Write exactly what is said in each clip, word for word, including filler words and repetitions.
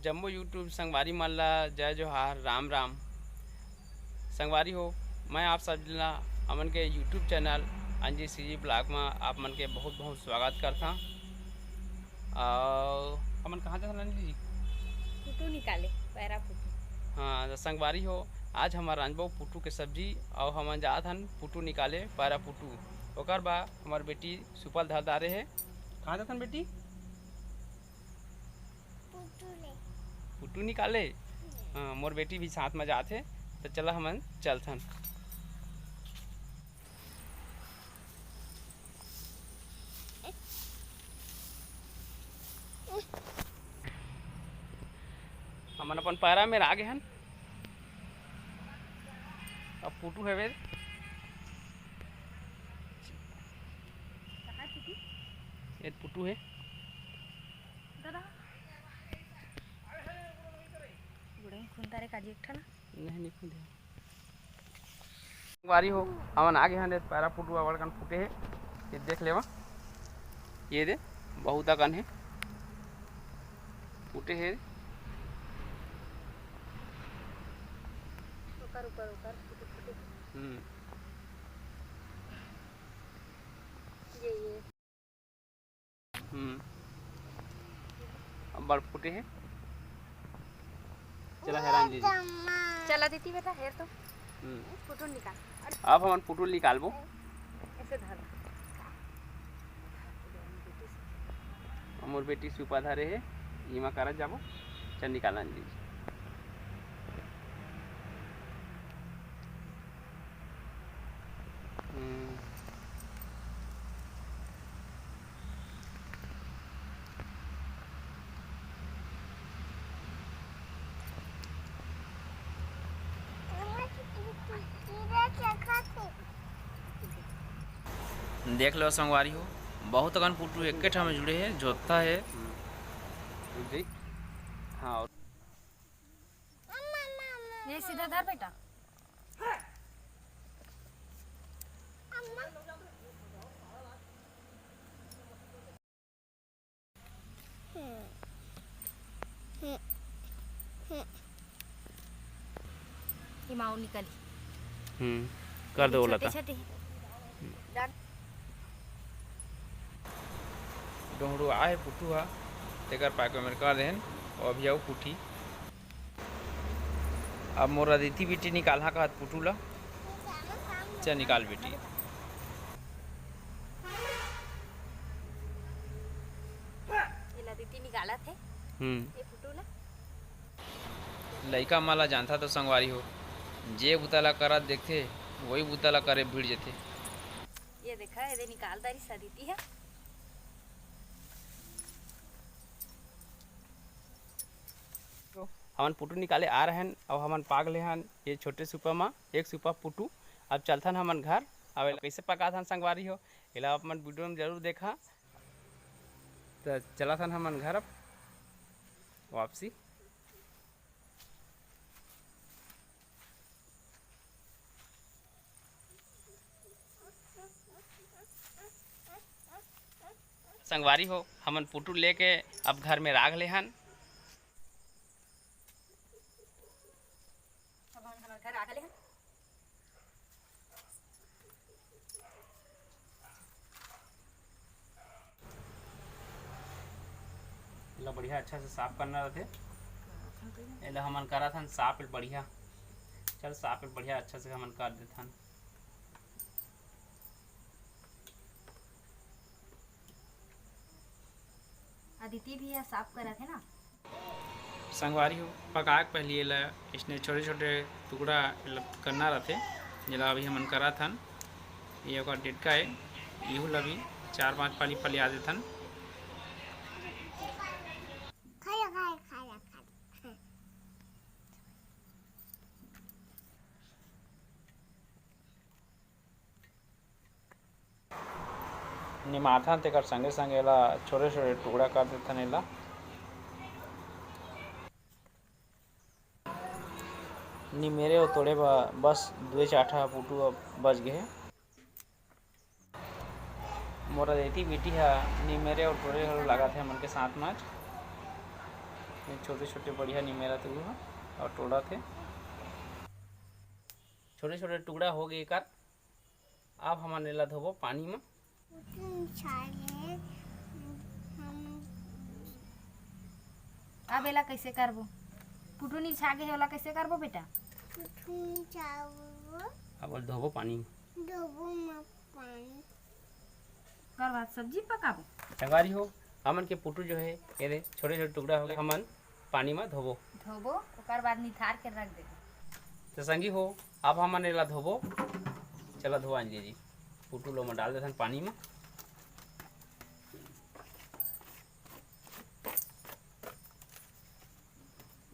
जम्मो YouTube संगवारी मन ला जय जोहार, राम राम। संगवारी हो, मैं आप सब ला हमन के YouTube चैनल अंजी सीजी ब्लॉग में आप मन के बहुत बहुत स्वागत करता। और हमन कहाँ जाथन अंजी जी? पुटू निकाले, पैरा पुटू। हाँ, तो संगवारी हो, आज हमार रांझबो पुटू के सब्जी और हमन जात हन पुटू निकाले, पैरा पुटू। ओकर बा हमार बेटी सुपल धर डारे हे। कहाँ जाथन बेटी? पुटू ले। पुटू निकाले। हाँ, मोर बेटी भी साथ में जात हे, तो चला हमन चलथन। हमन अपन पैरा में आ गे हन। अब पुटू हवे। कहाँ पुटू? ये पुटू है। दादा। गुड़े में खुंदा रे काजी एक ठा ना। नहीं, नहीं खुंदे। संगवारी हो, हमन आ गे हन, पैरा पुटू अबड़ कन फूटे हे। ये देख लेवा, ये दे, बहुत अकन हे, फूटे हे। ओकर ऊपर, ओकर फूटे, फूटे। हम्म। ये, ये। हम्म, अब्बड़ फूटे हे। चला हेरान जी। चला दीदी बेटा, हेर तो। हम्म। पुटुल निकाल। अब हमन पुटुल निकालबो। ऐसे धर। मोर बेटी सुपा धरे हे, इमा करत जाबो। चल निकालन जी। हम्म। देख लो संगवारी हो, बहुत अकन पुटू एके ठा में जुड़े हे, जोतता हे। हाँ, और ये सीधा धर बेटा। ये माऊ निकली। हम्म, कर दो छोटे बोला था। छोटे। डोंगड़ू आहे पुटू हा, तेकर पाके मेर कर देहन, और अभी आऊ पुटी। अब मोर अदिति बिटी निकालहा कहत पुटू ला। चल निकाल बेटी। ये ला दीदी निकालत हे। हम्म। ये पुटू ला। लइका मन ला जानथा तो संगवारी हो, जे बुता ला करत देखथे, वही बुता ला करे भिड़ जथे। ये देखा, ये दे निकाल दारी सा दीदी हे। तो हमन पुटू निकाले आ रहेन, अउ हमन पाग ले हन ये छोटे सुपा मा एक सुपा पुटू। अब चलथन हमन घर। अब एला कइसे पकाथन संगवारी हो, एला आप मन वीडियो में जरूर देखा। त चलथन हमन घर अब वापसी। संगवारी हो, हमन पुटू लेके अब घर में राख ले हन। अब हमन हमर घर आ गले हन। एला बढ़िया अच्छा से साफ करना रहथे। एला हमन करत हन साफ बढ़िया। चल साफ बढ़िया अच्छा से हमन कर देथन। अदिति भी ह साफ करत हे ना। संगवारी हो, पकाए के पहिली एला इसने छोटे-छोटे टुकड़ा ल-, करना रथे, जेला अभी हमन करत हन। ये ओकर डेटका ए, इहू ल भी चार पांच पाली पलिया देथन। खा ले, खा ले, खा ले, खा ले। निमाथन, तेकर संगे संगे एला छोटे-छोटे टुकड़ा कर देथन। एला निमेरे अउ तोड़े बर बस दुए चार ठा पुटू अब बच गे हे। मोर अदिति बिटी ह निमेरे अउ टोरे घलो लागत हे हमन के साथ म। छोटे-छोटे बढ़िया निमेरत हे अउ टोड़त हे। छोटे-छोटे टुकड़ा हो गे एकर। अब हमन एला धोबो पानी म। पुटुन छाले, हम अब एला कइसे करबो? पुटुन छागे हे, ओला कइसे करबो बेटा? पुटुन छाबो। अब ओला धोबो पानी म। धोबो म पानी। ओकर बाद सब्जी पकाबो। संगवारी हो, हमन के पुटू जो हे, एदे छोटे-छोटे टुकड़ा हो गे, हमन पानी म धोबो। धोबो, ओकर बाद निथार के रख देबो। तो संगी हो, अब हमन एला धोबो। चला धोवा अंजलि जी, पुटू लो म डाल देथन पानी म।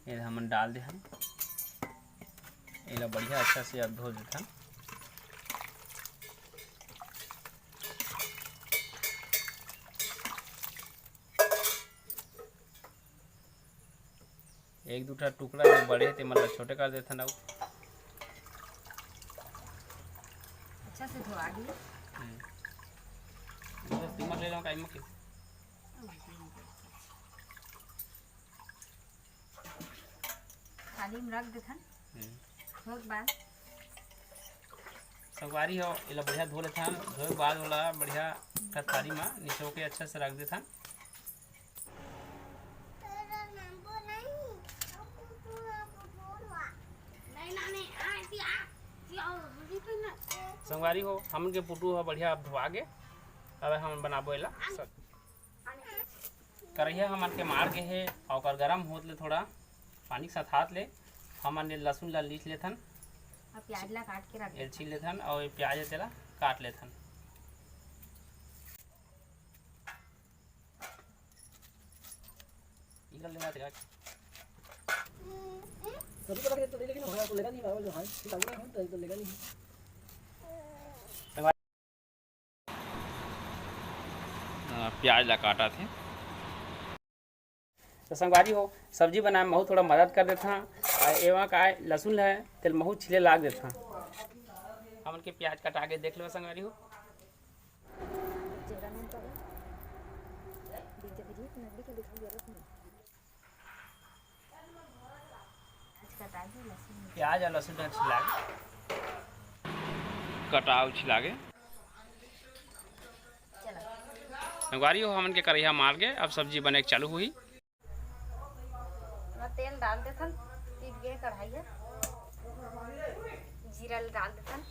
एला हमन डाल दे हन। एला बढ़िया अच्छा से अब धो देथन। एक दू ठा टुकड़ा जो बड़े हे, तेमन ला छोटे कर देथन अउ। अच्छा से धोआ गे। हम्म। बस steamer ले लो, काई म के। थाली म रख देथन। हम्म। होए के बाद संगवारी हो, एला बढ़िया धो लेथन। धोए के बाद ओला बढ़िया एक थाली म निचो के अच्छा से रख देथन। संगवारी हो, हमन के पुटू ह बढ़िया अब धोआ गे। अब हमन बनाबो एला सब्जी। करैया हमन के मार गे हे, अउ ओकर गरम होत ले थोड़ा पानी के साथ हाथ ले हमन ले लहसुन ला लीस लेथन। अउ प्याज ला काट के रख एल छील लेथन, अउ ये प्याज हे तेला काट लेथन। इधर लेना तेरा। कभी कभार तो ले, लेकिन होगा तो लेगा नहीं, बाबा जो हाल फिलहाल में हम तो, तो लेगा नहीं। अ, प्याज ला काटत हे। तो संगवारी हो, सब्जी बनाए में महू थोड़ा मदद कर देथन। अ, एमा का लहसुन है, तेल महू छिले लाग देथन। हमन के प्याज कटा के देख लो संगवारी हो। प्याज अउ लहसुन छिला गे, कटाव छिला गे। संगवारी हो, हमन के करैया मार गे, अब सब्जी बने के चालू होही। तेल डाल देथन, तीन गे कढ़ाई हे, जीरा डाल देथन,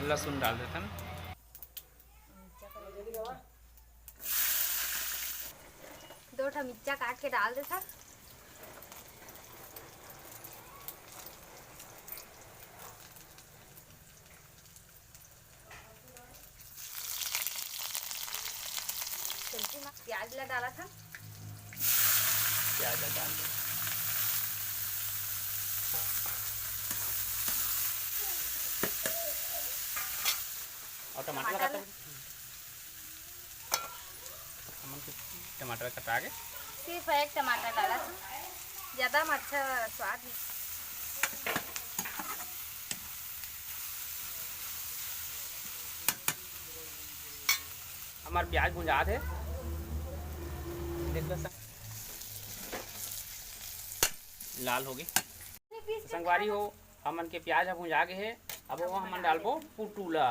लहसुन डाल देथन। दो ठा मिर्चा काट के डाल देथन। सब्जी में प्याज ला डालत हन। प्याज ला डाल दे। अउ टमाटर ला टमाटर। काटब। हमन के टमाटर कटा गे। सिर्फ एक टमाटर डालत हन, ज्यादा में अच्छा स्वाद नहीं। हमर प्याज भुंजात हे, देख लो स-, लाल हो गे। संगवारी हो, हमन के प्याज ह भुंजा गे हे। अब ओमा हमन डालबो पुटू ला।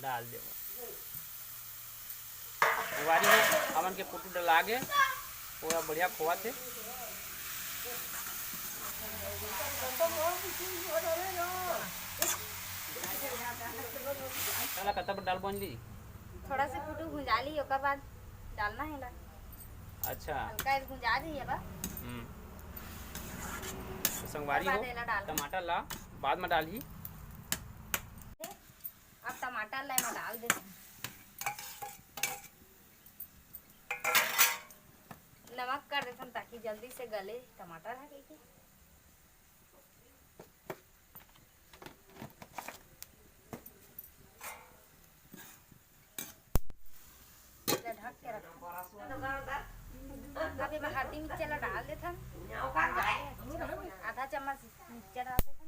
डाल देबो। संगवारी हो, हमन के पुटू डला गे, पूरा बढ़िया खोवत हे। चला, कतका बड़ डालबो अंजलि? थोड़ा से पुटू भुंजा ली, ओकर बाद डालना हे ला। अच्छा। हल्का एक भुंजा जाही अब। हम्म। तो संगवारी हो, बाद एला डाल। टमाटर ला बाद में डालही। अब टमाटर ला एमा डाल देथन। नमक कर देथन ताकि जल्दी से गले टमाटर ह कहिके। एला ढक के रख। अब एमा हल्दी मिर्चा ला डाल देथन। आधा चम्मच मिर्चा डाल देथन।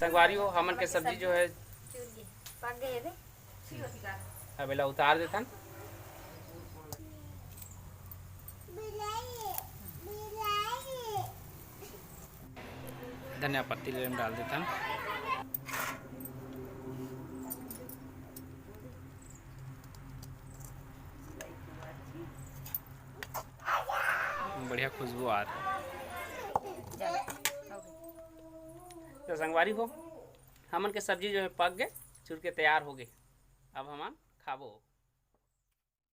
संगवारी हो, हमन के सब्जी जो है पक गए हे। अब एला उतार देथन। धनिया पत्ती ले डाल देथन। बढ़िया खुशबू आ रहा है। तो संगवारी हो, हमन के सब्जी जो है पक गए, चुर के तैयार हो गए। अब हमन खाबो।